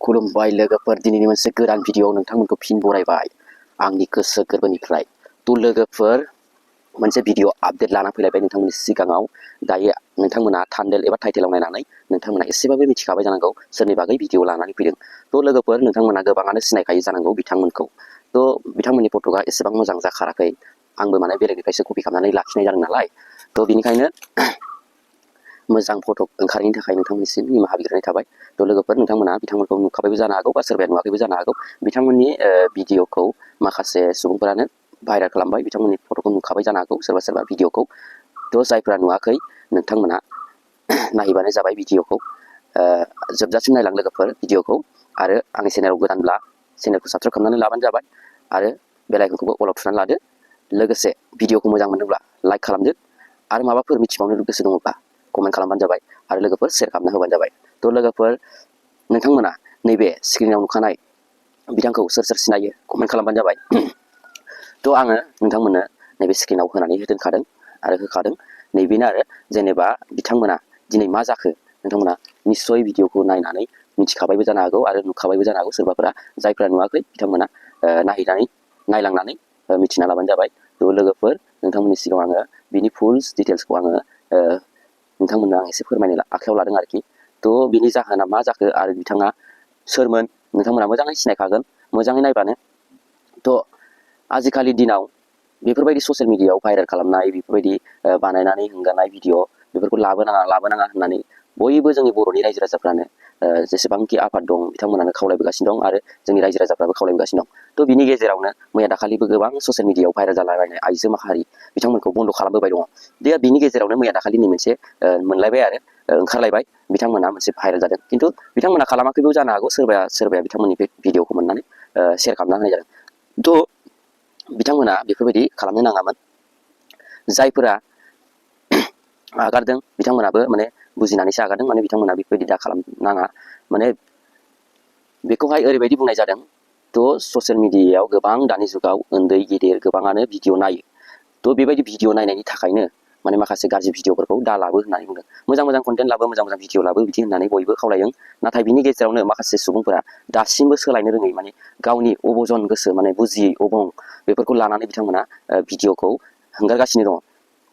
खुलुमबाय लोगोफोर, दिनैनि मोनसे गोदान भिडिअ नोंथांमोनखौ फिन बरायबाय आंनि गोसो गोरबोनिफ्राय। थ' लोगोफोर, मोनसे भिडिअ आपडेट लाना फैलायबाय नोंथांमोननि सिगाङाव। दायो नोंथांमोना थाम्बनेल एबा टाइटेलाव नायनानै नोंथांमोना एसेबाबो मिथिखाबाय जानांगौ सोरनि बागै भिडिअ लानानै फैदों। थ' लोगोफोर, नोंथांमोना गोबाङानो सिनायखायो जानांगौ बिथांमोनखौ। थ' बिथांमोननि फट'आ एसेबां मोजां जाखाराखै, आंबो माने बेलेगनिफ्रायसो कपि खालामनानै लाखिनाय जादों नालाय। थ' बिनिखायनो मोजां फट' ओंखारैनि थाखाय नोंथांमोननिसिम निमाहा बिग्रोनाय थाबाय। थ' लोगोफोर, नोंथांमोना बिथांमोनखौ नुखाबायबो जानो हागौ बा सोरबाया नुवाखैबो जानो हागौ। बिथांमोननि भिडिअखौ माखासे सुबुंफोरानो भाइरेल खालामबाय, बिथांमोननि फट'खौ नुखाबाय जानो हागौ सोरबा सोरबा भिडिअखौ। थ' जायफ्रा नुवाखै नोंथांमोना नायबानो जाबाय भिडिअखौ। जोबजासिम नायलां लोगोफोर भिडिअखौ। आरो आंनि चेनेलाव गोदानब्ला चेनेलखौ साबस्क्राइब खालामनानै लाबानो जाबाय आरो बेल आइकनखौबो अलाव थुनानै लादो। लोगोसे भिडिअखौ मोजां मोनोब्ला लाइक खालामदो आरो माबाफोर मिथिबावनो गोसो दङब्ला कमेन्ट खालामबानो जाबाय आरो लोगोफोर शेयार खालामना होबानो जाबाय। थ' लोगोफोर, नोंथांमोना नैबे स्क्रिनाव नुखानाय बिथांखौ सोर सोर सिनायो कमेन्ट खालामबानो जाबाय। थ' आङो नोंथांमोननो नैबे स्क्रिनाव होनानै दोनखादों आरो होखादों। नैबेनो आरो जेनेबा बिथांमोना दिनै मा जाखो नोंथांमोना निस्सय भिडिअखौ नायनानै मिथिखाबायबो जानो हागौ आरो नुखाबायबो जानो हागौ। सोरबाफोरा जायफ्रा नुवाखै बिथांमोना नायलांनानै मिथिना लाबानो जाबाय। थ' लोगोफोर, नोंथांमोननि सिगाङाव आङो बिनि फुल डिटेल्सखौ आङो नोंथांमोननो आं एसे फोरमायनो आखायाव लादों आरोखि। थ' बिनि जाहोना मा जाखो आरो बिथाङा सोरमोन नोंथांमोना मोजाङै सिनायखागोन मोजाङै नायबानो। थ' आजिखालि दिनाव बेफोरबायदि ससियेल मिडियायाव भाइरेल खालामनाय, बेफोरबायदि बानायनानै हंगारनाय भिडिअ बेफोरखौ लाबोनाङा होननानै बयबो जोंनि बर'नि रायजो राजाफ्रानो जेसेबांखि आफाद दं बिथांमोनानो खावलायबोगासिनो दं आरो जोंनि रायजो राजाफ्राबो खावलायबोगासिनो दं। थ' बिनि गेजेरावनो मैया दाखालिबो गोबां ससियेल मिडियायाव भाइरेल जालाबायनाय आइजो माहारि बिथांमोनखौ बन्द' खालामबोबाय दङ। बिनि गेजेरावनो मैया दाखालिनि मोनसे मोनलायबाय आरो ओंखारलायबाय बिथांमोना मोनसे भाइरेल जादों। खिन्थु बिथांमोना खालामाखैबो जानो हागौ, सोरबाया बिथांमोननि बे भिडिअखौ मोननानै शेयार खालामना होनाय जादों। थ' बिथांमोना बेफोरबायदि खालामनो नाङामोन। जायफोरा आगारदों बिथांमोनाबो माने बुजिनानैसो आगारदों, माने बिथांमोना बेफोरबायदि दा खालामनाङा। माने बेखौहाय ओरैबायदि बुंनाय जादों। थ' ससियेल मिडियायाव गोबां दानि जुगाव उन्दै गिदिर गोबाङानो भिडिअ नायो। थ' बेबायदि भिडिअ नायनायनि थाखायनो माने माखासे गाज्रि भिडिअफोरखौ दा लाबो होननानै बुंदों। मोजां कन्टेन्ट लाबो, मोजां भिडिअ लाबो बिदि होननानै बयबो खावलायदों। नाथाय बिनि गेजेरावनो माखासे सुबुंफोरा दासिमबो सोलायनो रोङै, माने गावनि अबजन गोसो, माने बुजियै अबं बेफोरखौ लानानै बिथांमोना भिडिअखौ हंगारगासिनो दङ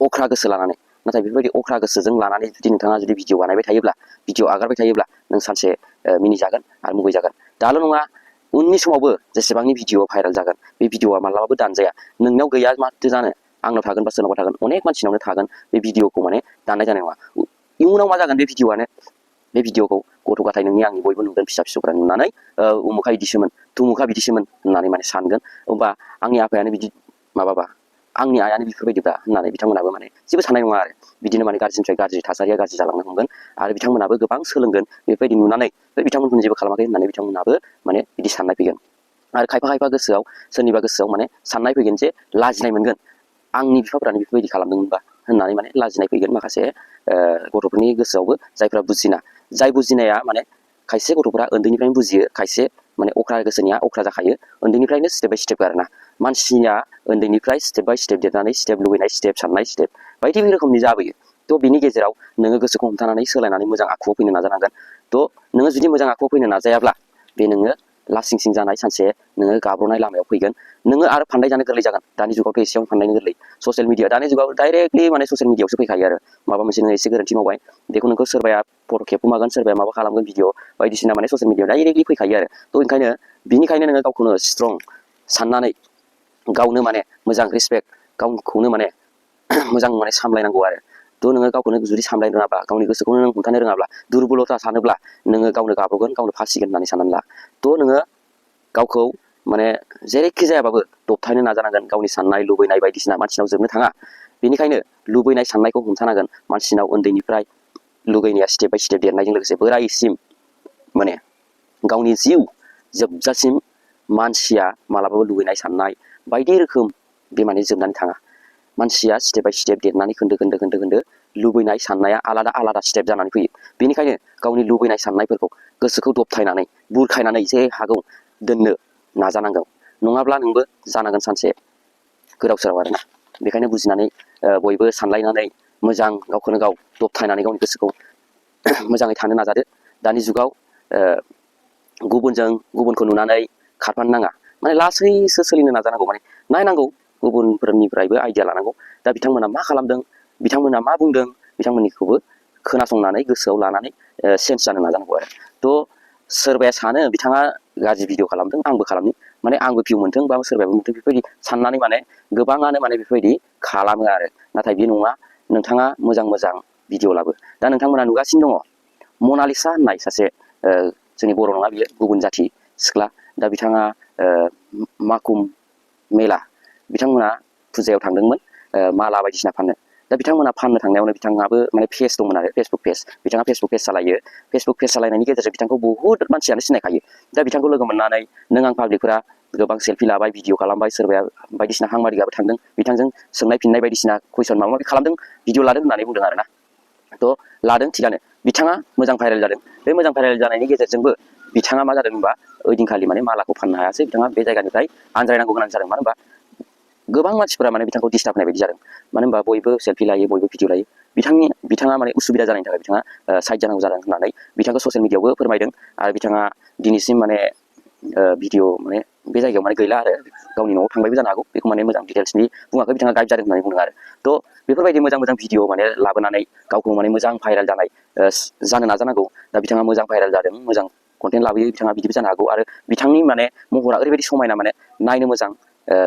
अख्रा गोसो लानानै। नाथाय बेफोरबायदि अख्रा गोसोजों लानानै नोंथाङा जुदि भिडिअ बानायबाय थायोब्ला, भिडिअ आगारबाय थायोब्ला नों सानसे मिनिजागोन आरो मुगैजागोन। दाल' नङा, उननि समावबो जेसेबांनि भिडिअ भाइरेल जागोन बे भिडिअआ माब्लाबाबो दानजाया। नोंनाव गैया माथो जानो, आंनाव थागोन बा सोरनावबा थागोन, अनेक मानसिनावनो थागोन। बे भिडिअखौ माने दाननाय जानाय नङा। इयुनाव मा जागोन, बे भिडिअआनो बे भिडिअखौ गथ' गथाय नोंनि आंनि बयबो नुगोन, फिसा फिसौफ्रा नुनानै उमुखा बिदिसोमोन तुमुखा बिदिसोमोन होननानै माने सानगोन। होमबा आंनि आफायानो बिदि माबाबा, आंनि आइयानो बेफोरबायदिब्ला होननानै बिथांमोनाबो माने जेबो साननाय नङा आरो। बिदिनो माने गाज्रिनिफ्राय गाज्रि थासारिया गाज्रि जालांनो हमगोन आरो बिथांमोनाबो गोबां सोलोंगोन बेफोरबायदि नुनानै। बिथांमोनखौनो जेबो खालामाखै होननानै बिथांमोनाबो माने बिदि साननाय फैगोन। आरो खायफा गोसोआव, सोरनिबा गोसोआव माने साननाय फैगोन जे लाजिनाय मोनगोन, आंनि बिफाफ्रानो बेफोरबायदि खालामदोंमोनबा होननानै माने लाजिनाय फैगोन माखासे गथ'फोरनि गोसोआवबो, जायफ्रा बुजिना। जाय बुजिनाया माने खायसे गथ'फोरा उन्दैनिफ्रायनो बुजियो, खायसे माने अख्रा गोसोनिया अख्रा जाखायो उन्दैनिफ्रायनो स्टेप बाय स्टेप आरोना। मानसिया उन्दैनिफ्राय स्टेप बाय स्टेप देरनानै स्टेप लुबैनाय स्टेप, साननाय स्टेप बायदि रोखोमनि जाबोयो। थ' बिनि गेजेराव नोङो गोसोखौ हमथानानै सोलायनानै मोजां आखुआव फैनो नाजानांगोन। थ' नोङो जुदि मोजां आखुआव फैनो नाजायाब्ला बे नोङो लासिं सिं जानाय, सानसे नोङो गाब्रनाय लामायाव फैगोन। नोङो आरो फान्दाय जानो गोरलै जागोन। दानि जुगावथ' एसेयावनो फान्दायनो गोरलै। ससियेल मिडिया दानि जुगाव डाइरेक्टलि माने ससियेल मिडियाआवसो फैखायो आरो। माबा मोनसे नोङो एसे गोरोन्थि मावबाय, बेखौ नोंखौ सोरबाया फट' खेबखुमागोन, सोरबाया माबा खालामगोन, भिडिअ बायदिसिना माने ससियेल मिडियाआव डाइरेक्टलि फैखायो आरो। थ' बिनिखायनो नोङो गावखौनो स्ट्रं साननानै गावनो माने मोजां रिसपेक्ट, गावखौनो माने मोजां माने सामलायनांगौ आरो। थ' नोङो गावखौनो जुदि सामलायनो रोङाब्ला, गावनि गोसोखौनो नों हमथानो रोङाब्ला, दुरबलथा सानोब्ला नोङो गावनो गाब्रगोन, गावनो फासिगोन होननानै साननानै ला। थ' नोङो गावखौ माने जेरैखि जायाबाबो दबथायनो नाजानांगोन। गावनि साननाय लुबैनाय बायदिसिना मानसिनाव जोबनो थाङा। बेनिखायनो लुबैनाय साननायखौ हमथानांगोन। मानसिनाव उन्दैनिफ्राय लुबैनाया स्टेप बाय स्टेप देरनायजों लोगोसे बोरायसिम माने गावनि जिउ जोबजासिम मानसिया मालाबाबो लुबैनाय साननाय बायदि रोखोम बे माने जोबनानै थाङा। मानसिया स्टेप बाय स्टेप देरनानै खोन्दो लुबैनाय साननाया आलादा स्टेप जानानै फैयो। बेनिखायनो गावनि लुबैनाय साननायफोरखौ गोसोखौ दबथायनानै बुरखायनानै जे हागौ दोननो नाजानांगौ। नङाब्ला नोंबो जानांगोन सानसे गोदाव सोराव आरोना। बेखायनो बुजिनानै बयबो सानलायनानै मोजां गावखौनो गाव दबथायनानै गावनि गोसोखौ मोजाङै थानो नाजादो। दानि जुगाव गुबुनखौ नुनानै खारफानो नाङा माने लासैसो सोलिनो नाजानांगौ माने नायनांगौ गुबुनफोरनिफ्रायबो आइडिया लानांगौ दा बिथांमोना मा खालामदों बिथांमोना मा बुंदों बिथांमोननिखौबो खोनासंनानै गोसोआव लानानै चेन्ज जानो नाजानांगौ आरो थ' सोरबाया सानो बिथाङा गाज्रि भिडिअ खालामदों आंबो खालामनि माने आंबो भिउ मोनथों बा सोरबायाबो मोनथों बेफोरबायदि साननानै माने गोबाङानो माने बेफोरबायदि खालामो आरो नाथाय बे नङा नोंथाङा मोजां भिडिअ लाबो दा नोंथांमोना नुगासिनो दङ मनालिसा होननाय सासे जोंनि बर' नङा बियो गुबुन जाथि सिख्ला दा बिथाङा माकुम मेला बिथांमोना फुजायाव थांदोंमोन माला बायदिसिना फाननो दा बिथांमोना फाननो थांनायावनो बिथाङाबो माने पेज दंमोन आरो फेसबुक पेज बिथाङा फेसबुक पेज सालायो फेसबुक पेज सालायनायनि गेजेरजों बिथांखौ बहुद मानसियानो सिनायखायो दा बिथांखौ लोगो मोननानै नों आं पाब्लिकफोरा गोबां सेल्फि लाबाय भिडिअ खालामबाय सोरबाया बायदिसिना हांमारिगाबो थांदों बिथांजों सोंनाय फिननाय बायदिसिना कुइसन माबा माबि खालामदों भिडिअ लादों होननानै बुंदों आरोना थ' लादों थिगानो बिथाङा मोजां भाइरेल जादों बे मोजां भाइरेल जानायनि गेजेरजोंबो बिथाङा मा जादों होनबा ओइदिनखालि माने मालाखौ फाननो हायासै बिथाङा बे जायगानिफ्राय आनज्रायनांगौ गोनां जादों मानो होनबा गोबां मानसिफोरा माने बिथांखौ डिस्टार्ब होनाय बायदि जादों मानो होनबा बयबो सेल्फि लायो बयबो भिडिअ लायो बिथाङा माने उसुबिदा जानायनि थाखाय बिथाङा साइड जानांगौ जादों होननानै बिथांखौ ससियेल मिडियायावबो फोरमायदों आरो बिथाङा दिनैसिम माने भिडिअ माने बे जायगायाव माने गैला आरो गावनि न'आव थांबायबो जानो हागौ बेखौ माने मोजां डिटेल्सनि बुङाखै बिथाङा गाइड जादों होननानै बुंदों आरो थ' बेफोरबायदि मोजां भिडिअ माने लाबोनानै गावखौ माने मोजां भाइरेल जानाय जानो नाजानांगौ दा बिथाङा मोजां भाइरेल जादों मोजां कन्टेन्ट लाबोयो बिथाङा बिदिबो जानो हागौ आरो बिथांनि माने महरा ओरैबायदि समायना माने नायनो मोजां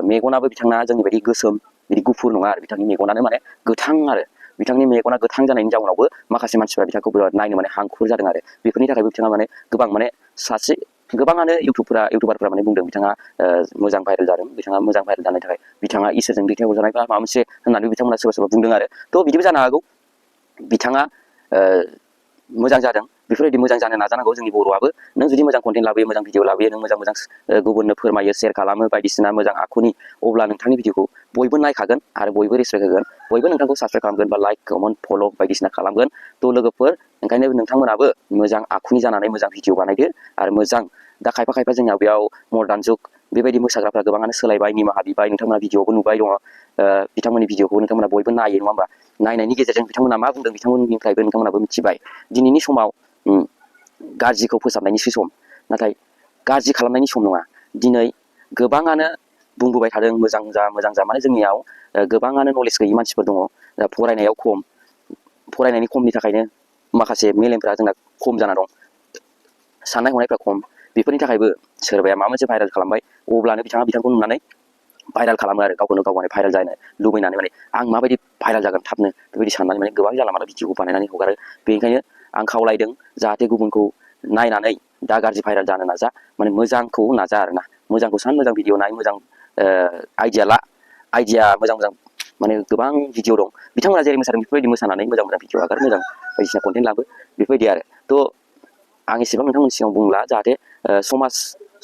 मेगनाबो बिथांना जोंनि बायदि गोसोम बिदि गुफुर नङा आरो बिथांनि मेगनानो माने गोथां आरो बिथांनि मेगना गोथां जानायनि जाउनावबो माखासे मानसिफ्रा बिथांखौ बिराद नायनो माने हांखुर जादों आरो बेफोरनि थाखायबो बिथाङा माने गोबां माने गोबाङानो इउटुबारफोरा माने बुंदों बिथाङा मोजां भाइरेल जादों बिथाङा मोजां भाइरेल जानायनि थाखाय बिथाङा इसोरजों दैथायहरजानाय बा माबा मोनसे होननानै बिथांमोना सोरबा बुंदों आरो थ' बिदिबो जानो हागौ बिथाङा मोजां जादों बेफोरबायदि मोजां जानो नाजानांगौ जोंनि बर'आबो नों जुदि मोजां कन्टेन्ट लाबोयो मोजां भिडिअ लाबोयो नों मोजां गुबुननो फोरमायो शेयार खालामो बायदिसिना मोजां आखुनि अब्ला नोंथांनि भिडिअखौ बयबो नायखागोन आरो बयबो रेसपेक्ट होगोन बयबो नोंथांखौ साबसक्राइब खालामगोन बा लाइक कमेन्ट फल' बायदिसिना खालामगोन थ' लोगोफोर ओंखायनो नोंथांमोनाबो मोजां आखुनि जानानै मोजां भिडिअ बानायदो आरो मोजां दा खायफा जोंनियाव बेयाव मडार्न जुग बेबायदि मोसाग्राफ्रा गोबाङानो सोलायबाय निमाहा बिबाय नोंथांमोना भिडिअबो नुबाय दङ बिथांमोननि भिडिअखौ नोंथांमोना बयबो नायो नङा होमबा नायनायनि गेजेरजों बिथांमोना मा बुंदों बिथांमोननिफ्रायबो नोंथांमोनाबो मिथिबाय दिनैनि समाव गाज्रिखौ फोसाबनायनिसो सम नाथाय गाज्रि खालामनायनि सम नङा दिनै गोबाङानो बुंबोबाय थादों मोजां जा माने जोंनियाव गोबाङानो नलेज गैयि मानसिफोर दङ फरायनायाव फरायनायनि खमनि थाखायनो माखासे मेलेमफ्रा जोंना खम जाना दं साननाय हनायफ्रा खम बेफोरनि थाखायबो सोरबाया माबा मोनसे भाइरेल खालामबाय अब्लानो बिथांखौ नुनानै भाइरेल खालामो आरो गावखौनो गाव माने भाइरेल जानो लुबैनानै माने आं माबायदि भाइरेल जागोन थाबनो बेबायदि साननानै माने गोबां जाला माला भिडिअखौ बानायनानै हगारो बेनिखायनो आं खावलायदों जाहाथे गुबुनखौ नायनानै दा गाज्रि भाइरेल जानो नाजा माने मोजांखौ नाजा आरोना मोजांखौ मोजां भिडिअ नाय मोजां आइडिया मोजां माने गोबां भिडिअ दं बिथांमोना जेरै मोसादों बेफोरबायदि मोसानानै मोजां भिडिअ आगार मोजां बायदिसिना कन्टेन्ट लाबो बेफोरबायदि आरो थ' आं एसेबां नोंथांमोननि सिगाङाव बुंला जाहाथे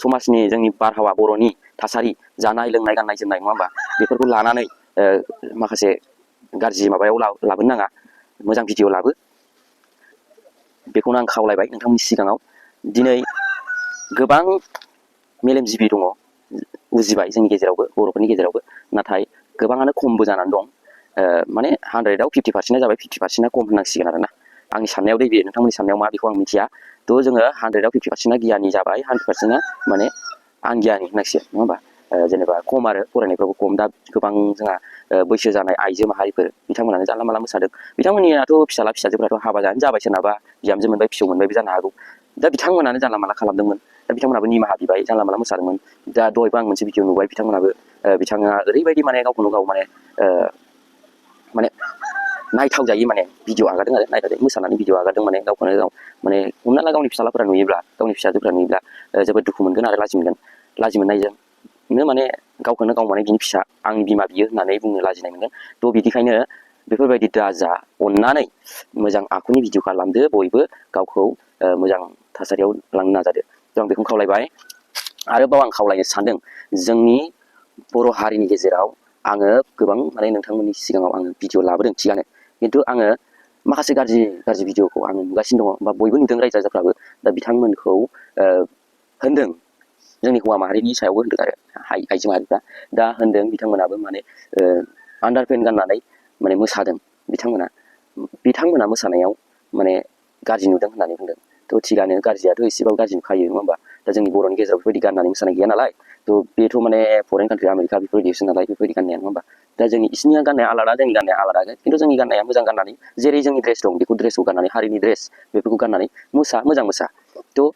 समाजनि जोंनि बारहावा बर'नि थासारि जानाय लोंनाय गाननाय जोमनाय नङा होमबा बेफोरखौ लानानै माखासे गाज्रि माबायाव लाबोनो नाङा मोजां भिडिअ लाबो बेखौनो आं खावलायबाय नोंथांमोननि सिगाङाव दिनै गोबां मेलेमजिबि दङ उजिबाय जोंनि गेजेरावबो बर'फोरनि गेजेरावबो नाथाय गोबाङानो खमबो जानानै दं माने 100आव 50% जाबाय 50% खम होननांसिगोन आरोना आंनि साननायाव बे नोंथांमोननि साननायाव मा बेखौ आं मिथिया थ' जोङो 100आव 50% गियानि जाबाय 100% माने आं गियानि होननांसिगोन नङा होमबा जेनेबा खम आरो फरायनायफ्राबो खम दा गोबां जोंहा बैसो जानाय आइजो माहारिफोर बिथांमोनानो जानला माला मोसादों बिथांमोननियाथ' फिसाजोफ्राथ' हाबा जाबाय सोरनाबा बिहामजो मोनबाय फिसौ मोनबायबो जानो हागौ दा बिथांमोनानो जानला माला खालामदोंमोन दा बिथांमोनाबो निमाहा बिबाय जानला माला मोसादोंमोन दा दहायबो आं मोनसे भिडिअ नुबाय बिथाङा ओरैबायदि माने गावखौनो गाव माने नायथाव जायै माने भिडिअ आगारदों आरो नायथाव जायै मोसानानै भिडिअ आगारदों माने गावखौनो गाव माने हमना ला गावनि फिसालाफोरा नुयोब्ला गावनि फिसाजोफ्रा नुयोब्ला जोबोद दुखु मोनगोन आरो लाजि मोननायजोंनो माने गावखौनो गाव माने बिनि फिसा आंनि बिमा बियो होननानै बुंनो लाजिनाय मोनगोन थ' बिदिखायनो बेफोरबायदि दाजा अननानै मोजां आखुनि भिडिअ खालामदो बयबो गावखौ मोजां थासारियाव लांनो नाजादो थ' आं बेखौनो खावलायबाय आरोबाव आं खावलायनो सानदों जोंनि बर' हारिनि गेजेराव आङो गोबां माने नोंथांमोननि सिगाङाव आङो भिडिअ लाबोदों थिगानो खिन्थु आङो माखासे गाज्रि भिडिअखौ आङो नुगासिनो दङ बा बयबो नुदों रायजो राजाफ्राबो दा बिथांमोनखौ होनदों जोंनि हौवा माहारिनि सायावबो होनदों आरो आइजो माहारिफ्रा दा होनदों बिथांमोनाबो माने आन्डारपेन्ट गाननानै माने मोसादों बिथांमोना मोसानायाव माने गाज्रि नुदों होननानै बुंदों थ' थिगानो गाज्रियाथ' एसेबाबो गाज्रि नुखायो नङा होमबा दा जोंनि बर'नि गेजेराव बेफोरबायदि गाननानै मोसानाय गैया नालाय थ' बेथ' माने फरेन कान्ट्रि आमेरिका बेफोरबायदिसो नालाय बेफोरबायदि गाननाया नङा होमबा दा जोंनि इसिनिया गाननाया आलादा जोंनि गाननाया आलादा खिन्थु जोंनि गाननाया मोजां गाननानै जेरै जोंनि ड्रेस दं बेखौ ड्रेसखौ गाननानै हारिनि ड्रेस बेफोरखौ गाननानै मोजां मोसा थ'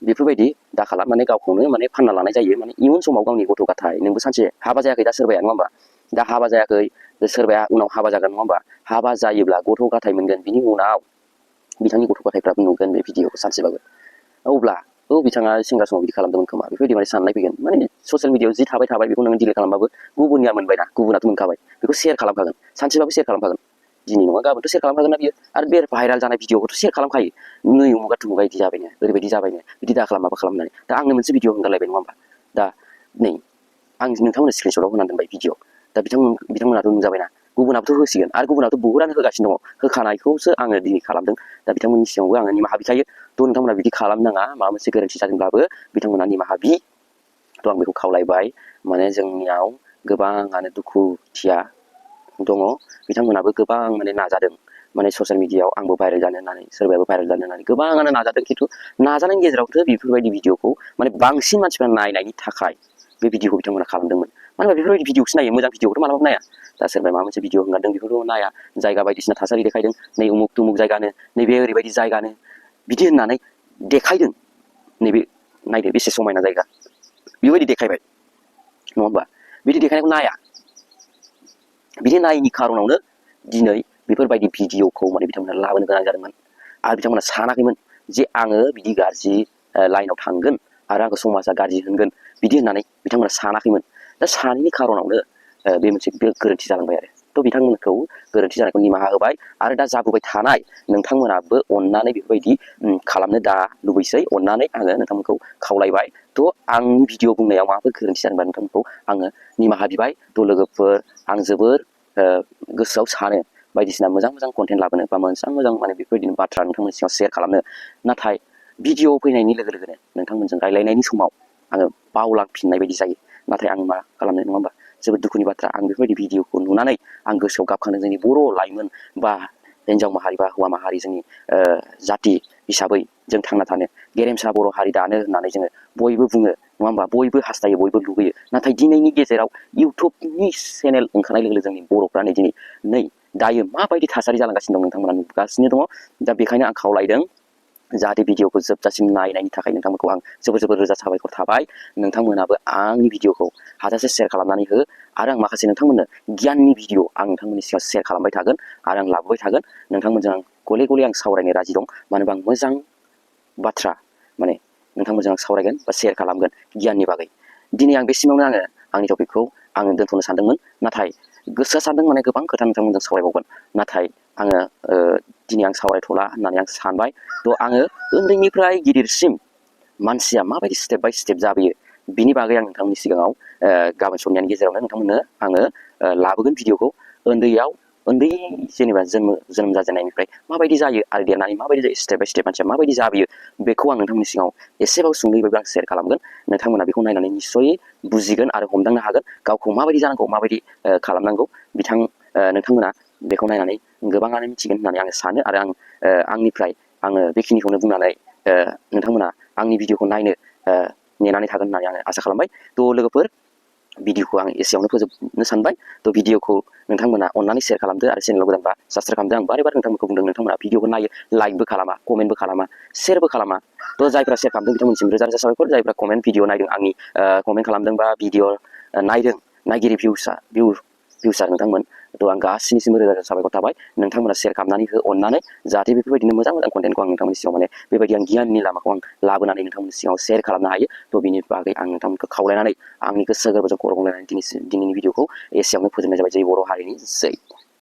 बेफोरबायदि दा खालाम माने गावखौनो माने फानना लानाय जायो माने इयुन समाव गावनि गथ' गथाय नोंबो सानसे हाबा जायाखै दा सोरबाया नङा होमबा दा हाबा जायाखै सोरबाया उनाव हाबा जागोन नङा होमबा हाबा जायोब्ला गथ' गथाय मोनगोन बिनि उनाव बिथांनि गथ' गथायफ्राबो नुगोन बे भिडिअखौ सानसेबाबो अब्ला बिथाङा सेंग्रा समाव बिदि खालामदोंमोन खोमा बेफोरबायदि माने साननाय फैगोन माने ससियेल मिडियायाव जि थाबाय बेखौ नोङो डिलिट खालामबाबो गुबुननिया मोनबायना गुबुनाथ' मोनखाबाय बेखौ शेयार खालामखागोन सानसेबाबो शेयार खालामखागोन दिनै नङा गाबोनथ' शेयार खालामखागोन ना बियो आरो बे भाइराल जानाय भिडिअखौथ' शेयार खालामखायो नै उमुगा थुमुगा इदि जाबायनो ओरैबायदि जाबायनो बिदि दा खालाम माबा खालामनानै दा आंनो मोनसे भिडिअ हगारलायबाय नङा होमबा दा नै आं नोंथांमोननो स्क्रिनशटआव होनानै दोनबाय भिडिअ दा बिथांमोनाथ' नुजाबायना गुबुनाबोथ' होसिगोन आरो गुबुनाबोथ' बहुतआनो होगासिनो दङ होखानायखौसो आङो दिनै खालामदों दा बिथांमोननि सिगाङावबो आङो निमाहा बिखायो थ' नोंथांमोना बिदि खालामनाङा माबा मोनसे गोरोन्थि जादोंब्लाबो बिथांमोना निमाहा बि थ' आं बेखौ खावलायबाय माने जोंनियाव गोबाङानो दुखुथिया दङ बिथांमोनाबो गोबां माने नाजादों माने ससियेल मिडियायाव आंबो भाइरेल जानो होननानै सोरबायाबो भाइरेल जानो होननानै गोबाङानो नाजादों खिन्थु नाजानायनि गेजेरावथ' बेफोरबायदि भिडिअखौ माने बांसिन मानसिफ्रा नायनायनि थाखाय बे भिडिअखौ बिथांमोना खालामदोंमोन मानो होनबा बेफोरबायदि भिडिअखौसो नायो मोजां भिडिअखौथ' मालाबाबो नाया दा सोरबाया माबा मोनसे भिडिअ हगारदों बेफोरखौ नाया जायगा बायदिसिना थासारि देखायदों नै उमुक तुमुक जायगानो नैबे ओरैबायदि जायगानो बिदि होननानै देखायदों नैबे नायदो बेसे समायना जायगा बेबायदि देखायबाय नङा होमबा बिदि देखायनायखौ नाया बिदि नायैनि खारनावनो दिनै बेफोरबायदि भिडिअखौ माने बिथांमोना लाबोनो गोनां जादोंमोन आरो बिथांमोना सानाखैमोन जे आङो बिदि गाज्रि लाइनाव थांगोन आरो आंखौ समाजा गाज्रि होनगोन बिदि होननानै बिथांमोना सानाखैमोन दा सानैनि खारनावनो बे मोनसे गोरोन्थि जालांबाय आरो थ' बिथांमोनखौ गोरोन्थि जानायखौ निमाहा होबाय आरो दा जाबोबाय थानाय नोंथांमोनाबो अननानै बेफोरबायदि खालामनो दा लुबैसै अननानै आङो नोंथांमोनखौ खावलायबाय थ' आंनि भिडिअ बुंनायाव माबाफोर गोरोन्थि जादोंबा नोंथांमोनखौ आङो निमाहा बिबाय थ' लोगोफोर आं जोबोर गोसोआव सानो बायदिसिना मोजां कन्टेन्ट लाबोनो बा मोजां माने बेफोरबायदिनो बाथ्रा नोंथांमोननि सिगाङाव शेयार खालामनो नाथाय भिडिअ फैनायनि लोगो लोगोनो नोंथांमोनजों रायलायनायनि समाव आङो बावलांफिननाय बायदि जायो नाथाय आं मा खालामनो नङा होमबा जोबोद दुखुनि बाथ्रा आं बेफोरबायदि भिडिअखौ नुनानै आं गोसोआव गाबखांदों जोंनि बर' लाइमोन बा हिन्जाव माहारि बा हौवा माहारि जोंनि जाति हिसाबै जों थांना थानो गेरेमसा बर' हारि दानो होननानै जोङो बयबो बुङो नङा होमबा बयबो हास्थायो बयबो लुबैयो नाथाय दिनैनि गेजेराव इउटुबनि चेनेल ओंखारनाय लोगो लोगो जोंनि बर'फ्रानो दिनै दायो माबायदि थासारि जालांगासिनो दं नोंथांमोना नुगासिनो दङ दा बेखायनो आं खावलायदों जाहाथे भिडिअखौ जोबजासिम नायनायनि थाखाय नोंथांमोनखौ आं जोबोर रोजा साबायखर थाबाय नोंथांमोनाबो आंनि भिडिअखौ हाजासे शेयार खालामनानै हो आरो आं माखासे नोंथांमोननो गियाननि भिडिअ आं नोंथांमोननि सिगाङाव शेयार खालामबाय थागोन आरो आं लाबोबाय थागोन नोंथांमोनजों आं गले आं सावरायनो राजि दं मानो होनबा आं मोजां बाथ्रा माने नोंथांमोनजों आं सावरायगोन बा शेयार खालामगोन गियाननि बागै दिनै आं बेसिमावनो आंनि टपिकखौ आङो दोनथ'नो सानदोंमोन नाथाय गोसोआ सानदों माने गोबां खोथा नोंथांमोनजों सावरायबावगोन नाथाय आङो दिनै आं सावरायथ'ला होननानै आं सानबाय थ' आङो उन्दैनिफ्राय गिदिरसिम मानसिया माबायदि स्टेप बाय स्टेप जाबोयो बिनि बागै आं नोंथांमोननि सिगाङाव गाबोन समनियानि गेजेरावनो नोंथांमोननो आङो लाबोगोन भिडिअखौ उन्दै जेनेबा जोनोम जाजेननायनिफ्राय माबायदि जायो आरो देरनानै माबायदि जायो स्टेप बाय स्टेप मानसिया माबायदि जाबोयो बेखौ आं नोंथांमोननि सिगाङाव एसेबाबो सुंद'यैबाबो आं शेयार खालामगोन नोंथांमोना बेखौ नायनानै निस्सय बुजिगोन आरो हमदांनो हागोन गावखौ माबायदि जानांगौ माबायदि खालामनांगौ नोंथांमोना बेखौ नायनानै गोबाङानो मिथिगोन होननानै आं सानो आरो आंनिफ्राय आङो बेखिनिखौनो बुंनानै नोंथांमोना आंनि भिडिअखौ नायनो नेनानै थागोन होननानै आङो आसा खालामबाय थ' लोगोफोर भिडिअखौ आं एसेयावनो फोजोबनो सानबाय थ' भिडिअखौ नोंथांमोना अननानै शेयार खालामदो आरो चेनेलाव गोदानबा साबसक्राइब खालामदो आं बारे नोंथांमोनखौ बुंदों नोंथांमोना भिडिअखौ नायो लाइकबो खालामा कमेन्टबो खालामा शेयारबो खालामा थ' जायफ्रा शेयार खालामदों बिथांमोनसिम रोजा साबायखर जायफ्रा कमेन्ट भिडिअ नायदों आंनि कमेन्ट खालामदों बा भिडिअ नायदों नायगिरि भिउसार नोंथांमोन थ' आं गासैनिसिमबो रोजा साबायखर थाबाय नोंथांमोना शेयार खालामनानै हो अननानै जाहाथे बेफोरबायदिनो मोजां कन्टेन्टखौ आं नोंथांमोननि सिगाङाव माने बेबायदि आं गियाननि लामाखौ आं लाबोनानै नोंथांमोननि सिगाङाव शेयार खालामनो हायो थ' बिनि बागै आं नोंथांमोनखौ खावलायनानै आंनि गोसो गोरबोजों खर' गंलायनानै दिनैनि भिडिअखौ एसेयावनो फोजोबनाय जाबाय जै बर' हारिनि जै